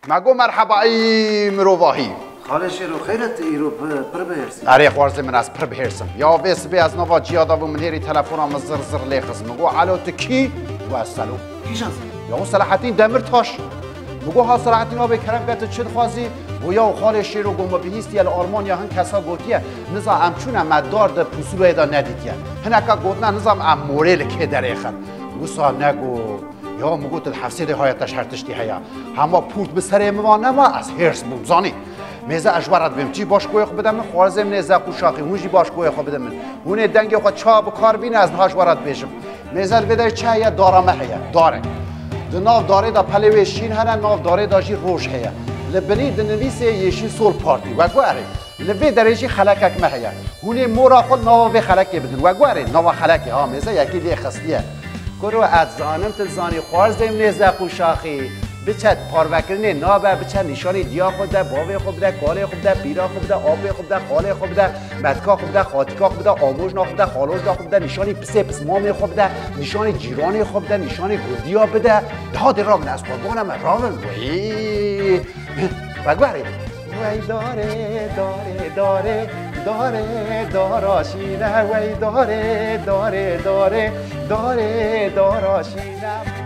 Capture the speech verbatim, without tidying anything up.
Me got merheba ey mirovahî. Xalê Şêro, xeyr e, tu îro bi-, pir bihêrs î. Erê xwarzê min, ez pir bihêrs im. Ya vê sibê ez nava ciya da bûm, min hêrî telefona min zir zir lê xist. Min got elo, tu kî? Got ez Selo. Kîjan? Ya o Selahattin Demirtaş. Min got ha Selahattin, abê kerem ke tu çi dixwazî? Got ya xalê Şêro, got min bihîstiye li Almanya hin kesa gotiye, nizam em çûne me dar di pusuloyê de nedîtiye. Hineka gotine nizam em morê li kê derêxin. Wisa nego. Ya min got li Hefsêdê haya te ji her tiştî heye. Hema pûrt bi serê min va nema, ez hêrs bûm, zanî. Mêze ez ji we re dibêm. Çî baş goyê xwe bide min, xwarzê min ê zeq û şaxî, hûn jî baş goyê xwe bide min. Hûn ê dengê xwe çawa bi kar bîne, ez niha ji we re dibêjim. Mêze li vê derê çi heye? Dara me heye. Darek. Di nav darê de pelê wê şîn hene, nav darê de jî roj heye. Li binî dinivîsê Yeşil Sol Parti. We got erê. Li vê derê jî xelekek me heye. Hûn ê mora xwe nava vê xelekê bidin. We got erê, nava xelekê, ha, mêze yekî lê xistiye. Kuro, ez zanim tu zanî, xwarzê min ê zeq û şaxî. Biçe parvekirinê nabe, biçe nîşanî diya xwe de, bavê xwe bide, kalê xwe bide, pîra xwe bide, apê xwe bide, xalê xwe bide, metka xwe bide, xatîka xwe bide, amojna xwe bide, xalojna xwe bide, nîşanî pisê pismamê xwe bide, nîşanî cîranê xwe bide, nîşanî gundiya bide. Daha dê ravin, ez qurbana me, ravin. Weyy! Veguherî. Wey dare, dare, dare, dare, dara şîne, wey dare, dare, dare, dare, dara şîne.